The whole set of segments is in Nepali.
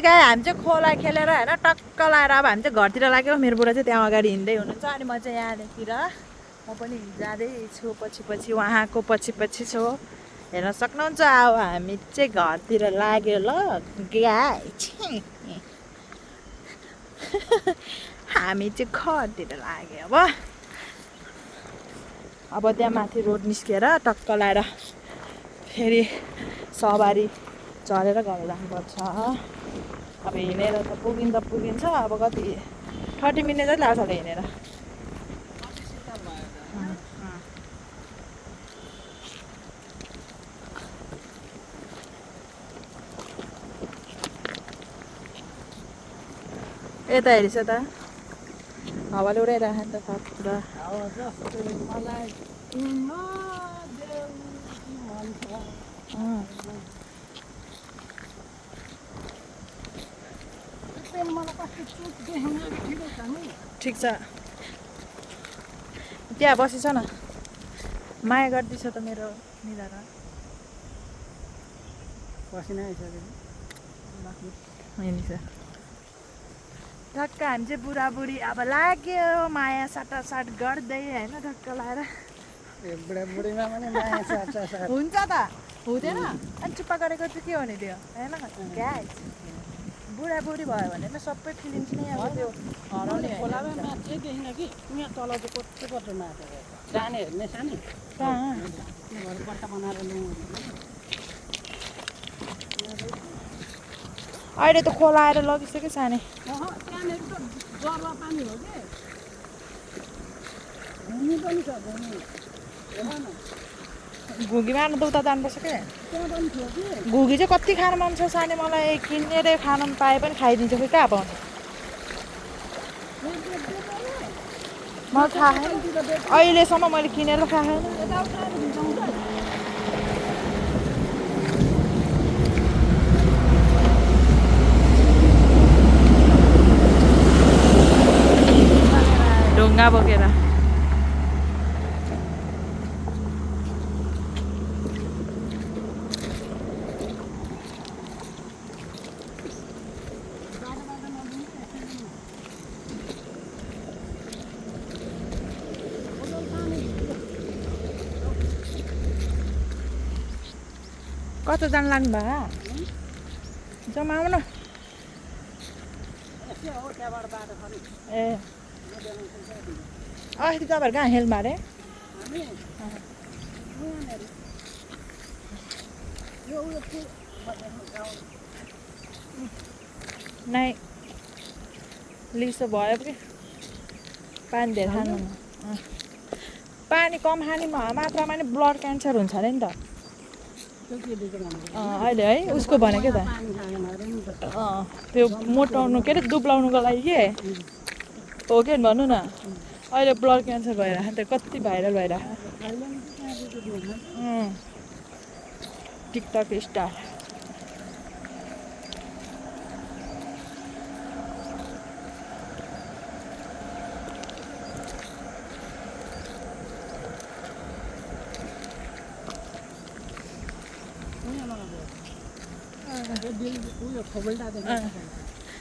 अनि गाई हामी चाहिँ खोला खेलेर होइन टक्क लाएर अब हामी चाहिँ घरतिर लाग्यो। मेरो बुढा चाहिँ त्यहाँ अगाडि हिँड्दै हुनुहुन्छ अनि म चाहिँ यहाँनिर म पनि जाँदैछु पछि पछि उहाँको पछि पछि छु। हेर्न सक्नुहुन्छ अब हामी चाहिँ घरतिर लाग्यो ल गाई हामी चाहिँ घरतिर लाग्यो। अब त्यहाँ माथि रोड निस्केर टक्क लाएर फेरि सवारी चढेर घर जानुपर्छ। अब हिँडेर त पुगिन्छ। अब कति 30 मिनट जति लाग्छ होला हिँडेर। यता हेरिस त हावाले उडाइरहेको नि त पुरा। ठिक छ त्यहाँ बसिस न माया गर्दैछ त मेरो निधारा पसिना ठक्क हामी चाहिँ बुढाबुढी अब लाग्यो माया साटासाट गर्दै होइन ठक्क लाएर बुढाबुढीमा पनि माया साटासाट हुन्छ त हुँदैन अनि चुप्पा गरेको चाहिँ के हुने त्यो होइन ग्यास बुढाबुढी भयो भने त सबै फिलिङ्स नै अब त्यो हराउने खोलामा माछै देखिन कि यहाँ तल चाहिँ कत्रो माछा जाने हेर्ने सानो बट्टा बनाएर अहिले त खोला आएर लगिसक्यो सानै त्यहाँनिर त जर्वा पानी हो कि घुमी पनि छ घुगी मार्नु त उता जानुपर्छ क्या त्यहाँ पनि थियो कि घुगी चाहिँ कति खानु मन छ सानै मलाई किनेर खानु पाए पनि खाइदिन्छु खोइ कहाँ पाउनु म थाहा छैन अहिलेसम्म मैले किनेर खाएको छैन। ढुङ्गा बोकेर कतिजना लाग्नु भयो जमाउनु न ए अस्ति तपाईँहरू कहाँ हेल्प मारे नै लिसो भयो कि पानी धेरै खानु पानी कम खाने मात्रामा नि ब्लड क्यान्सर हुन्छ अरे नि त अहिले है उसको भनेको त त्यो मोटाउनु के अरे दुब्लाउनुको लागि के हो के भन्नु न अहिले ब्लड क्यान्सर भइरहेको त्यो कति भाइरल भइरहेको टिकटक स्टार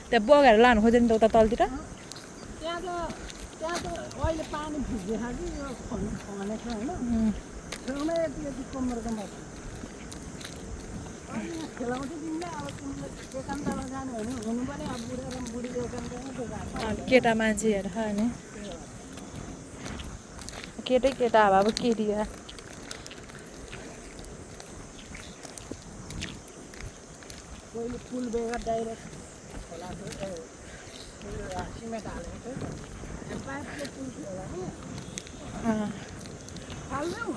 त्यहाँ बगाएर लानु खोज्यो नि त उता तलतिर त्यहाँ त अहिले पानी भिजेको कि यो खनेको होइन छेउमै यति यति कम्मरको माथि खेलाउँछ तिमीले अब तिमीले एकान्तमा जानु भने हुनु पनि अब बुढा र बुढी एकान्तमा त्यो केटा मान्छेहरू छ नि केटै केटा अब केटी पहिले पुल बेगर डाइरेक्ट खोलाको सिमेन्ट हालेको थियो पाइपले पुल थियो होला नि फाल्दैउ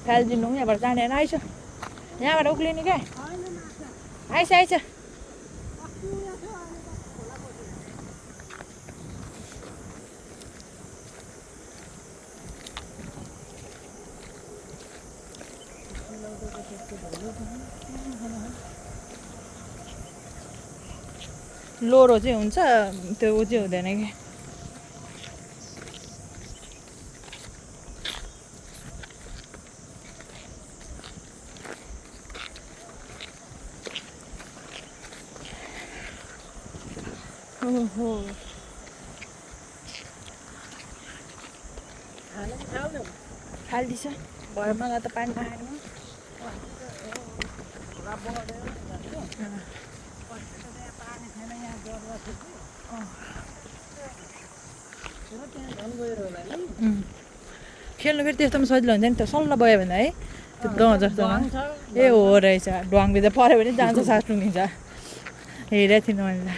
फालिदिनु यहाँबाट जाने होइन आइस यहाँबाट उक्लिने क्या आइस आइस लोरो चाहिँ हुन्छ त्यो उ चाहिँ हुँदैन कि ओहो खाना कि खाऊ न फालिदिछ भरे मलाई त पानी नखानु पुरा बढ्यो पानी छैन यहाँ जरुवा थियो कि र त्यहाँ झन् गएर होला नि खेल्नु फेरि त्यस्तोमा सजिलो हुन्छ नि त सल्ल भयो भने है त्यो गाउँ जस्तोमा ढङ छ ए हो रहेछ ढङ्गिँदा पऱ्यो भने जान्छ सास टुङ्गिन्छ हेरेको थिइनँ मैले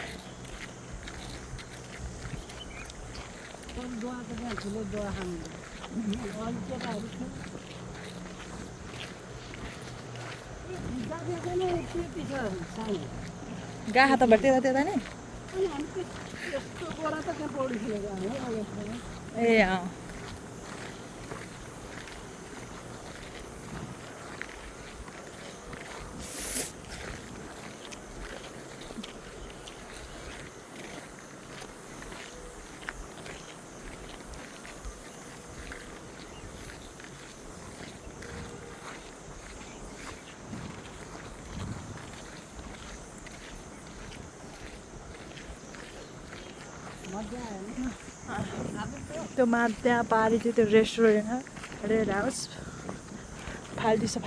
दुवाको त्यहाँ ठुलो दुवा खानु अलिक केटाहरू थियो जातिको नै त्यति छ सानो गाखा त भयो त्यता त्यता नि अनि हामी त्यस्तो गोरा त त्यहाँ पौडी खेलेको हामी ए अँ मजा आयो त्यो त्यहाँ पारि चाहिँ त्यो रेस्टुरेन्ट हो रेड हाउस फालिदिछ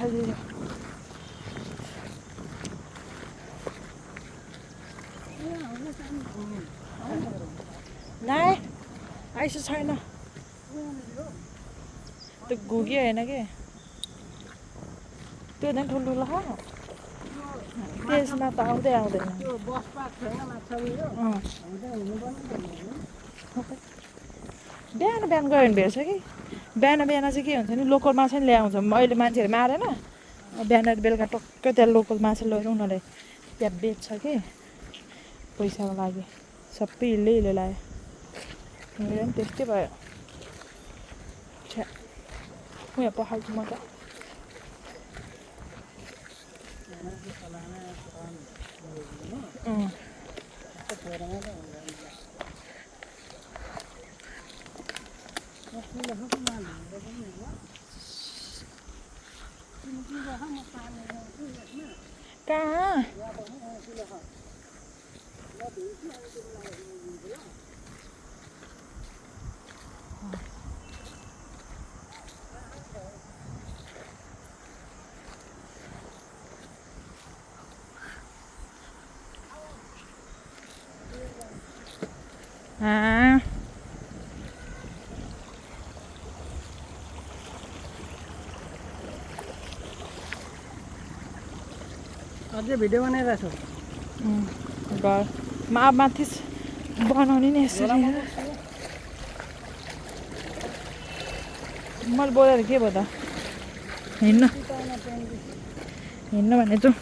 नाइ आइसो छैन त्यो घुग्यो होइन कि त्यो झन् ठुल्ठुलो हो त्यसमा त आउँदैन त्यो बस पार्क छैन माछा उयो हुँदै हुनु पनि बिहान बिहान गयो भने भेट्छ कि बिहान चाहिँ के हुन्छ नि लोकल माछा नि ल्याउँछ अहिले मान्छेहरू मारेन बिहान बेलुका टक्कै त्यहाँ लोकल माछा लगेर उनीहरूले त्यहाँ बेच्छ कि पैसाको लागि सबै हिल्लै लायो मेरो पनि त्यस्तै भयो उयो पखाल्छु म त कहाँ अझै भिडियो बनाइरहेको छु घरमा माथि बनाउने नि यसरी मैले बोलेर के भयो त हिँड्न भने चाहिँ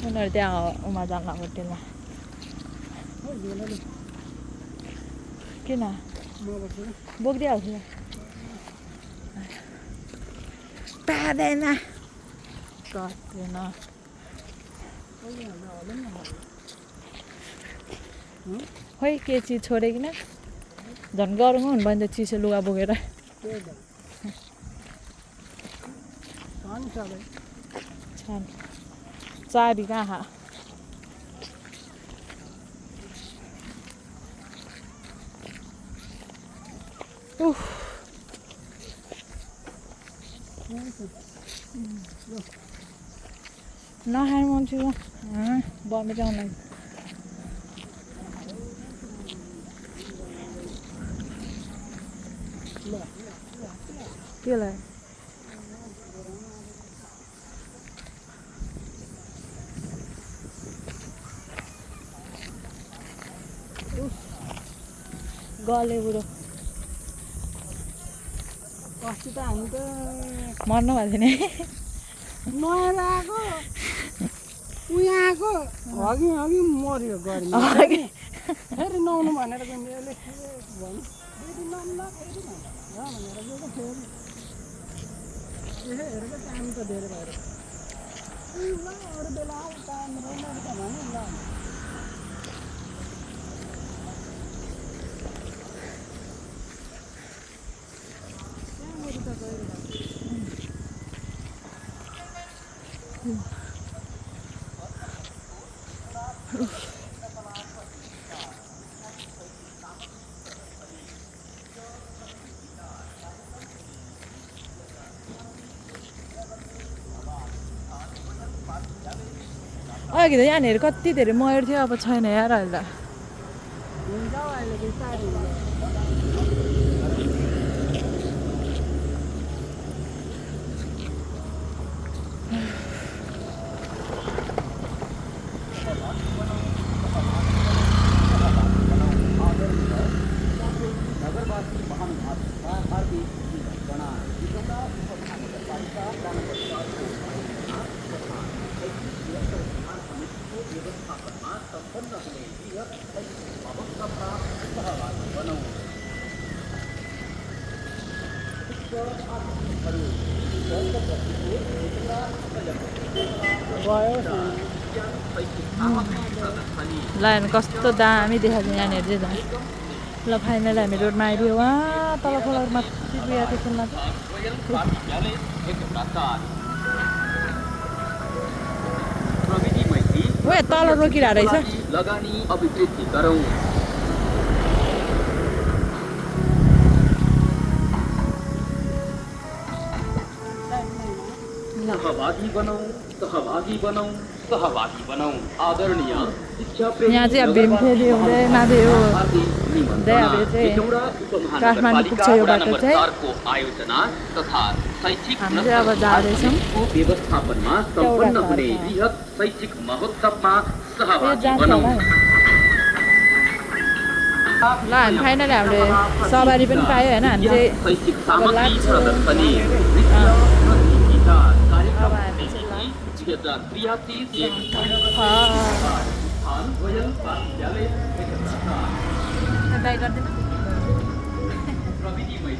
उनीहरू त्यहाँ उमा जान्न होटेलमा किन बोकिदिइहाल्छु पाँदैन सक्दैन खोइ के चिज छोड्यो किन झन् गरौँ हुनु भने त चिसो लुगा बोकेर चाबी कहाँ नखानु मन छु बमेर आउनु के लाग्यो गले बुढो अस्ति त हामी त मर्नु भएको थिएन नुहाएर आएको उहाँ आएको हगि हगि मऱ्यो गर्मी फेरि नुहाउनु भनेर यसले भन्यो फेरि नुहाउनु फेरि भनेर गएको फेरि हेरेको टाइम त धेरै भएर ल अरू बेला आऊ टाइम रहेन त भने ल अघि त यहाँनिर कति धेरै मयूर थियो अब छैन यार अहिले त हुन्छ हौ अहिले बिस्तारै हुन्छ। ल हेर्नु कस्तो दामी देखाएको छ यहाँनिर चाहिँ झन् ल फाइनल हामी रोडमा आइपुग्यो वहाँ तल खोलामा माथि पुगेको थियो खेल्न ओ यहाँ तल रोकिरहेको रहेछ लगानी अभिवृद्धि गरौँ सहभागी बनौँ आदरणीय शिक्षा यहाँ चाहिँ अब भीमफेरी हुँदै माथि यो हुँदै अब यो चाहिँ काठमाडौँ पुग्छ यो बाटो चाहिँ आयोजना तथा शैक्षिक हामी चाहिँ अब जाँदैछौँ व्यवस्थापनमा सम्पन्न हुने बृहत शैक्षिक महोत्सवमा सहभागी जान्छ बनौँ होला ल हामी फाइनली हामीले सवारी पनि पायो होइन हामी चाहिँ शैक्षिक अब सामग्री लाग्छ प्रदर्शनी अब हामी चाहिँ क्षेत्र क्रियाशील बाई गरिदिनु